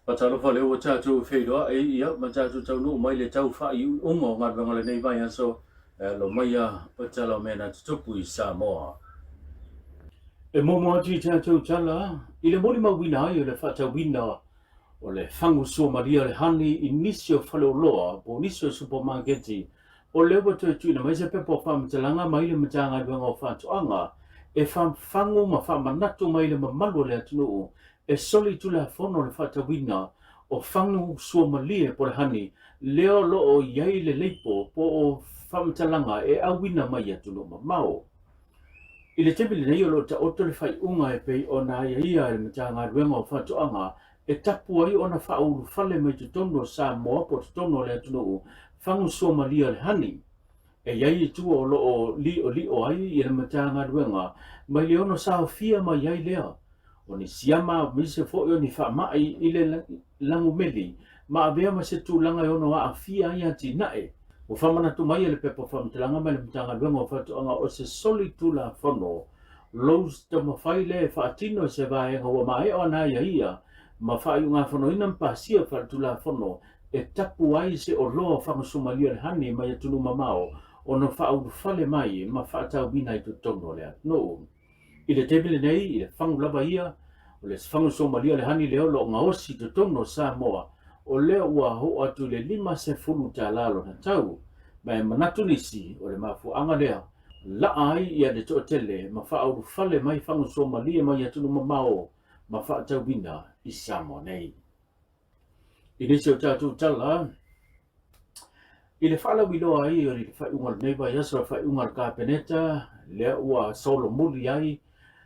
Faatalofa lea ua tatou feiloai ia ma tatou taunuu mai le tau faaiuiuga o galuega o lenei vaiaso e alo maia o tala o mea na tutupu i Samoa. E muamua atu i tatou tala i le molimauina ai o le faatauina o le fagu suamalie o le honey i nisi o faleoloa po o nisi o supamaketi o lea ua toe tuuina mai se pepa o faamatalaga mai le Matagaluega o Faatoaga e fafagu ma faamanatu mai le mamalu o le atunuu e soli tulafono le faatauina o fagu suamalie po o le honey lea o lo o i ai le leipo po o faamatalaga e auina mai atunuu mamao. I le taimi lenei o lo o taoto le faaiuga e pei ona aiaia e le Matagaluega o Faatoaga e tapu ai ona faaulufale mai totonu o Samoa po o totonu o le atunuu fagu suamalie o le honey. E i ai itu o lo o liʻoliʻo ai le Matagaluega mai le ono saofia mai ai lea o ni siama aemaise foi o ni faamai i le lagumeli ma avea ma se tulaga e ono aafia ai atinae. Ua faamanatu mai e le pepa faamatalaga mai le Matagaluega o Faatoaga o se soli tulafono lous taumafai lea e faatino i se vaega ua maea ona aiaia ma faaiugafonoina ma pasia faaletulafono e tapu ai se oloa o fagasumalia o le honey mai atunuu mamao ona faaulufale mai ma faatauina i totonu o le atunuu. I le taimi lenei, i le fagu lava ia, o le fagu suamalie o le honey lea o lo o gaosi i totonu o Samoa, o lea ua oo atu i le $50 lona tau. Ma e manatu nisi, o le mafuaaga lea, laa ai ia le toatele ma faaulufale mai fagu suamalie mai atunuu mamao ma faatauina i Samoa nei. I nisi o tatou tala, i le faalauiloa ai o le faaiuga o lenei vaiaso, le faaiuga a le Kapeneta, lea ua solomuli ai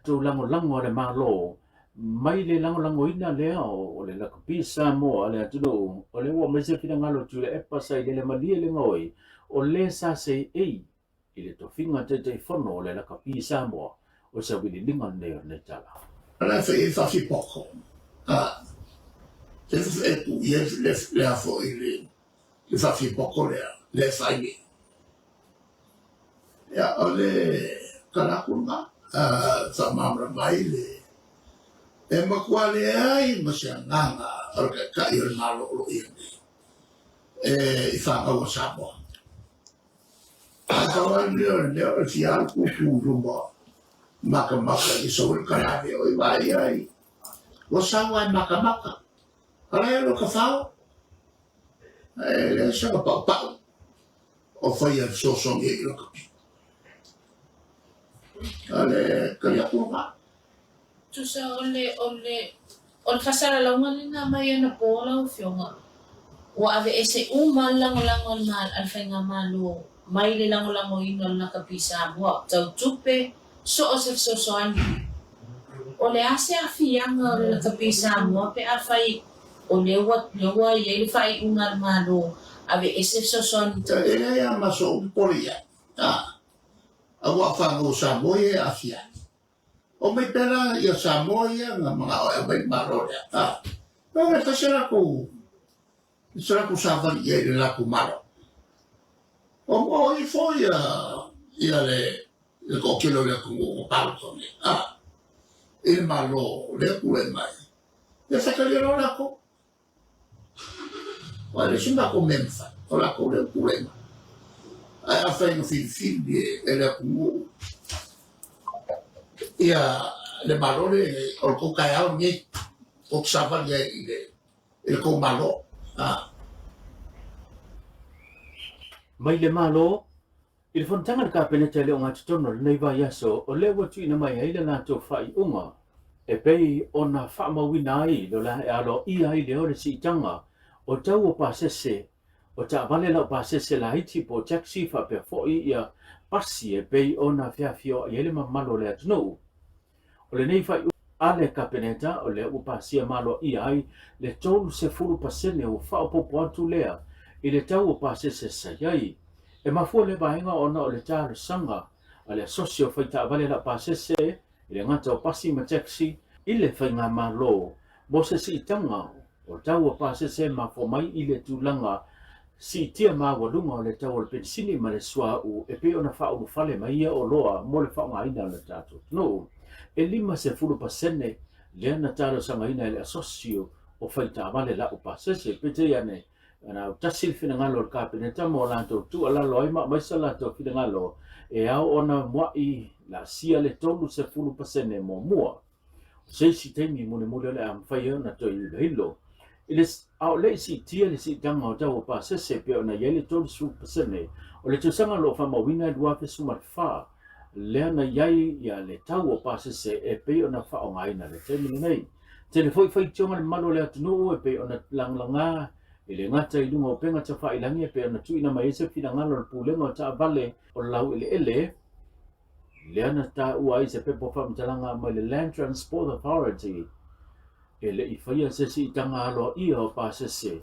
tou lagolago a le Malo mai le lagolagoina lea o le lakapi Samoa a le atunuu, o lea ua aumai se finagalo Tuilaepa Sailele Malie le gaoi, o le sa seei i le tofiga Taitaifono o le Lakapi Samoa, o se auiliiliga lenei o lenei tala. La e fai fafipoko a le e tu ia le le a foi le le fafipoko lea le fai ni ia o le kalaku na a fa mamra mai le e matua leai ma se agaga o le taitai o le Malo o lo o i ai nei e i fanau a Samoa. Ae pau lava le mea o le mea o le fia alu tūtū i luma makamaka i sau ai le kalave oi vaai ai ua sau lava e makamaka. A la e alu e ka fao. Ae leai sana paupau o faia e fesoasoani ai i lakapi. A le tali atu lena. Tusa o le, o le, o le faasalalauga lena mai anapo lau Afioga, ua aveese uma le lagolago a le a le Faigamalo mai le lagolagoina o le Lakapi Samoa, tau tupe, so o se fesoasoani. O le a se aafiaga o le Lakapi Samoa pe afai o lea ua, lea ua i ai le faaiuga a le Malo, aveese fesoasoani tau. E leai lava ma sou popole i ai, aua o fanau o Samoa ia e aafia ai. Omai pea la ia Samoa ia na manao e aumai le Malo lea, a, no e fai se latou, se latou savali i ai i le latou Malo. O, o ifo ia, ia le, le toatele o le atunuu na palota nei, a, i le Malo lea tulai mai, ia faitalia loa latou. Aua e leai se matou mea e mafai, o latou lea ua tulai mai. Ae afai na filifili e le atunuu ia le Malo lea i ai, o le tou taeao lenei, tou te savali ai i le tou Malo. Mai le Malo, i le fonotaga a le Kapeneta i le ogatotonu o lenei vaiaso, o lea ua tuuina mai ai le latou faaiuga e pei ona faamauina ai lo la e aloaia ai lea o le siitaga o tau o pasese o taavale laupasese laiti po o taxi faapea foi ia pasi e pei ona feafioai ai le mamalu o le atunuu. O lenei faaiuga a le Kapeneta o lea ua pasia maloaia ai le 30% ua faaopoopo atu lea i le tau o pasese sa i ai. E mafua lea vaega ona o le talosaga a le Asosi o Faitaavale Laupasese i le gata o pasi ma taxi i le Faigamalo mo se siitaga o tau o pasese mafua mai i le tulaga siitia maualuga o le tau o le penisini ma le suauu e pei ona faaulufale mai ia oloa mo le faaaogaina o le tatou atunuu. E 50% lea na talosagaina e le Asosi o fai taavale laupasese. Peitai ane, na o tasi le finagalo o le Kapeneta ma o latou tuualalo ai ma aumai so latou finagalo e ao ona mua'i laasia le 30% muamua. O se isi taimi mulimuli o le a mafai ai ona toe iloilo. I le a o le i siitia le siitaga o tau o pasese e pei ona i ai le 30% o le tausaga o lo o faamauina e 2014, lea na i ai ia le tau o pasese e pei ona faaaogaina i le taimi lenei. Tele foi faitioga le mamalu o le atunuu e pei ona lagalaga e le gata i luga o upega tafailangi e pei ona tuuina mai ai se finagalo o le Pulega o Taavale o Laueleele, lea na taua ai se pepa faamatalaga mai le Land Transport Authority e le i faia se siitaga aloaia o pasese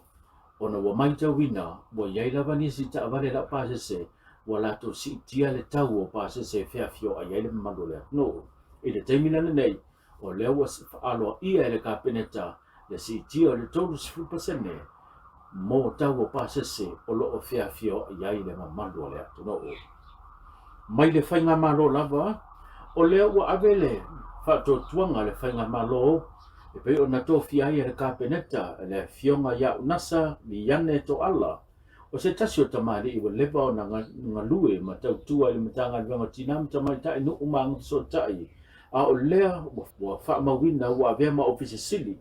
ona ua matauina ua i ai lava nisi taavale laupasese ua latou siitia le tau o pasese e feafioai ai le mamalu o le atunuu. I le taimi la lenei, o lea ua aloaia e le Kapeneta le siitia o le 30% mo tau o pasese o lo o feafioai ai le mamalu o le atunuu. Mai le Faigamalo lava, o lea ua ave le faatuatuaga a le Faigamalo e pei ona tofia ai e le Kapeneta le Afioga ia Unasa Liane Toala, o se tasi o tamalii ua leva ona galue ma tautua i le Matagaluega o Tina ma Tamaitai Nuu ma Agafesootai, a o lea ua faamauina ua avea ma Ofisa Sili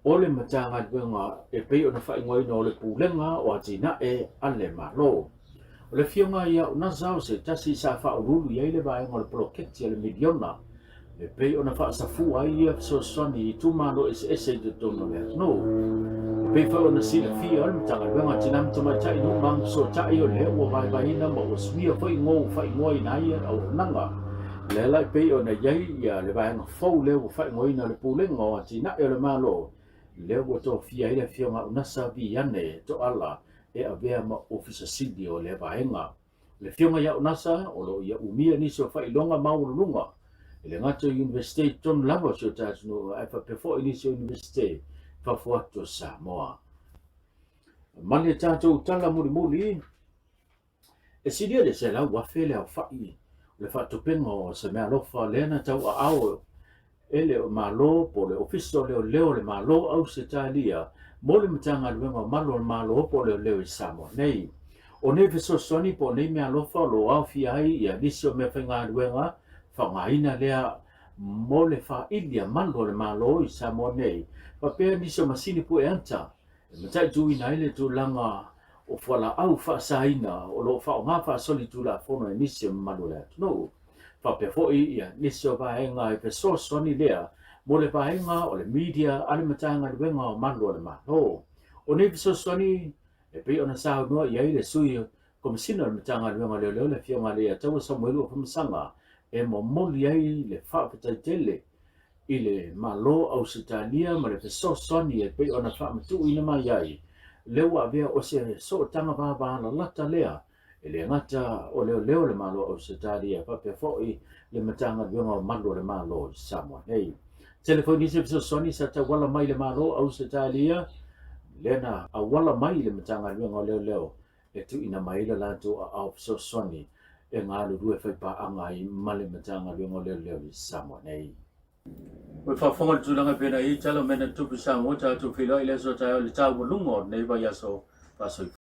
o le Matagaluega e pei ona faaigoaina o le Pulega o Atinae a le Malo. O le Afioga ia Unaza o se tasi sa faauluulu i ai le vaega o le poloketi a le miliona e pei ona faasafua ai ia fesoasoani i itumalo eseese i totonu o le atunuu. E pei foi ona silafia o le Matagaluega o Tina ma Tamaitai Nuu ma Agafesootai o lea ua vaevaeina ma ua suia foi igoa ua faaigoaina ai ia auaunaga. O lea la e pei ona i ai ia le vaega fou lea ua faaigoaina o le Pulega o Atinae o le Malo, lea ua tofia ai le Afioga Unasa Viane Toala e avea ma Ofisa Sili o lea vaega. O le Afioga ia Unasa o lo o ia umia nisi o faailoga maualuluga e le gata i Iunivesite i totonu lava o si o ta atunuu ae faapea foi nisi o Iunivesite i fafo atu o Samoa. Ma le tatou tala mulimuli, E silia le 100,000 le aofai o le faatupenga o se meaalofa lea na tauaao e le Malo po o le Ofisa o Leoleo o le Malo o Ausetalia mo le Matagaluega o Malu o le Malo po o Leoleo i Samoa nei. O nei fesoasoani po o nei meaalofa o lo o aofia ai ia nisi o meafaigaluega faaaogaina lea mo le faili a Malu o le Malo i Samoa nei faapea nisi o masini pueata e mataituina ai le tulaga o fualaau faasaina o lo o faaaoga faasolitulafono e nisi o mamalu o le atunuu. Faapea foi ia nisi o vaega e fesoasoani lea mo le vaega o le media a le Matagaluega o Malu o le Malo. O nei fesoasoani e pei ona saunoa i ai le Sui Komesina o le Matagaluega o Leoleo le Afioga ia Leiataua Samuelu Afamasaga e momoli ai le faafetai tele i le Malo o Ausetalia ma le fesoasoani e pei ona faamatuuina mai ai lea ua avea o se sootaga vavalalata lea e le gata o leoleo le Malo o Ausetalia faapea foi le Matagaluega o Malu o le Malo i Samoa nei. Tele foi nisi fesoasoani sa tauala mai le Malo o Ausetalia lea na auala mai i le Matagaluega o Leoleo e tuuina mai ai le latou aao fesoasoani e galulue faipaaga ai ma le Matagaluega o Leoleo i Samoa nei. Ua faafofoga le tulaga e pei ona i ai tala o mea na tutupu i Samoa, tatou feiloai i le aso taeao i le taualuga o lenei vaiaso faasoifua.